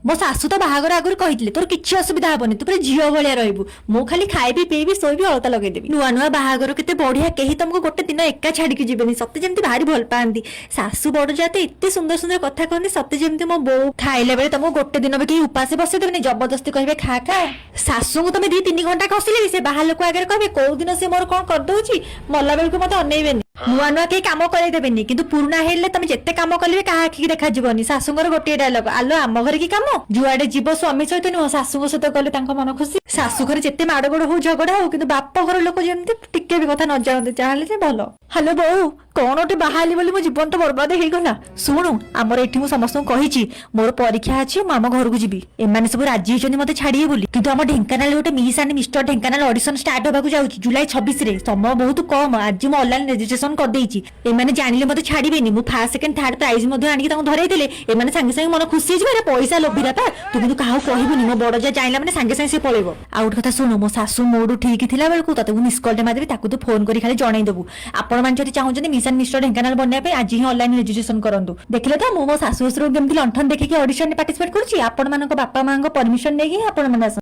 ମୋ ଶାଶୁ ତ ବାହାଘର ଆଗରୁ କହିଥିଲେ, ତୋର କିଛି ଅସୁବିଧା ହବନି, ତୁ ପୁରା ଝିଅ ଭଳିଆ ରହିବୁ, ମୁଁ ଖାଲି ଖାଇବି, ପିଇବି, ଶୋଇବି, ଅଳତା ଲଗେଇଦେବି। ନୂଆ ନୂଆ ବାହାଘର କେତେ ବଢିଆ, କେହି ତମକୁ ଗୋଟେ ଦିନ ଏକା ଛାଡିକି ଯିବେନି, ସତେ ଯେମିତି ଭାରି ଭଲ ପାଆନ୍ତି। ଶାଶୁ ବଡ ଯାତେ ଏତେ ସୁନ୍ଦର ସୁନ୍ଦର କଥା କହନ୍ତି, ସତେ ଯେମିତି ମୋ ବୋଉ। ଖାଇଲା ବେଳେ ତମକୁ ଗୋଟେ ଦିନ ବି କେହି ଉପାସେ ବସେଇଦେବେନି, ଜବରଦସ୍ତି କହିବେ ଖା ଖା। ଶାଶୁଙ୍କୁ ତମେ 2-3 ଘଣ୍ଟା କଷିଲେ ବି ସେ ବାହାର ଲୋକ ଆଗରେ କହିବେ, କୋଉ ଦିନ ସେ ମୋର କଣ କରିଦଉଛି, ମଲା ବେଳକୁ ମତେ ଅନେଇବେନି। ନୂଆ ନୂଆ କେହି କାମ କରେଇ ଦେବେନି, କିନ୍ତୁ ପୁରୁଣା ହେଲେ ତମେ ଯେତେ କାମ କଲେ ବି କାହା ଆଖିକି ଦେଖାଯିବନି। ଶାଶୁଙ୍କର ଗୋଟିଏ ଡାଇଲଗ, "ଆଲୋ, ଆମ ଘରେ କି କାମ?" ଯୁଆଡେ ଯିବ ସ୍ୱାମୀ ସହିତ ନୁହଁ, ଶାଶୁଙ୍କ ସହିତ ଗଲେ ତାଙ୍କ ମନ ଖୁସି। ଶାଶୁ ଘରେ ଯେତେ ମାଡ ଗୋଡ ହଉ, ଝଗଡା ହଉ, କିନ୍ତୁ ବାପ ଘର ଲୋକ ଯେମିତି ଟିକେ ବି କଥା ନ ଜାଣନ୍ତି, ଚାହିଁଲେ ସେ ଭଲ। ହ୍ୟାଲୋ ବୋଉ, କଣ ଗୋଟେ ବାହା ହେଲି ବୋଲି ମୋ ଜୀବନ ତ ବର୍ବାଦ ହେଇଗଲା। ଶୁଣୁ, ଆମର ଏଠି ମୁଁ ସମସ୍ତଙ୍କୁ କହିଛି ମୋର ପରୀକ୍ଷା ଅଛି, ମୁଁ ଆମ ଘରକୁ ଯିବି। ଏମାନେ ସବୁ ରାଜି ହେଇଛନ୍ତି ମତେ ଛାଡିବେ ବୋଲି। କିନ୍ତୁ ଆମ ଢେଙ୍କାନାଳରେ ଗୋଟେ miss and mister Dhenkanal audition start ହବାକୁ ଯାଉଛି ଜୁଲାଇ 26ରେ। ସମୟ ବହୁତ କମ। ଆଜି ମୁଁ ଅନଲାଇନ ରେଜିଷ୍ଟ୍ରେସନ କରିଦେଇଛି। ଏମାନେ ଜାଣିଲେ ମତେ ଛାଡିବେନି। ମୁଁ ଫାର୍ଷ୍ଟ, ସେକେଣ୍ଡ, ଥାର୍ଡ ପ୍ରାଇଜ ମଧ୍ୟ ଆଣିକି ତାଙ୍କୁ ଧରେଇଦେଲେ ଏମାନେ ସାଙ୍ଗେ ସାଙ୍ଗେ ମନ ଖୁସି ହେଇଯିବ। ଏରା ପଇସା ଲୋଭିରା ପା। ତୁ କିନ୍ତୁ କାହାକୁ କହିବୁନି। ମୋ ବଡ ଯା ଜାଣିଲା ମାନେ ସାଙ୍ଗେ ସାଙ୍ଗେ ସେ ପଳେଇବ। ଆଉ ଗୋଟେ କଥା ଶୁଣୁ, ମୋ ଶାଶୁ ମୋଡୁ ଠିକ ଥିଲା ବେଳକୁ ତତେ ମୁଁ ମିସ୍ କଲଟେ ମାରିଦେବି, ତାକୁ ତୁ ଫୋନ କରି ଖାଲି ଜଣେଇଦବୁ। ଆପଣମାନେ ଯଦି ଚାହୁଁଛନ୍ତି ମିସ୍ ଆଣ୍ଡ ମିଷ୍ଟର ଢେଙ୍କାନାଳ ବନିବା ପାଇଁ, ଆଜି ହିଁ ଅନଲାଇନ ରେଜିଷ୍ଟ୍ରେସନ କରନ୍ତୁ। ଦେଖିଲେ ତ, ମୁଁ ମୋ ଶାଶୁ ଶ୍ୱଶୁରଙ୍କୁ କେମିତି ଲଣ୍ଠନ ଦେଖିକି ଅଡିସନରେ ପାର୍ଟିସିପେଟ କରୁଛି। ଆପଣମାନଙ୍କ ବାପା ମାଙ୍କ ପରମିଶନ ନେଇକି ହିଁ ଆପଣମାନେ ଆସନ୍ତୁ।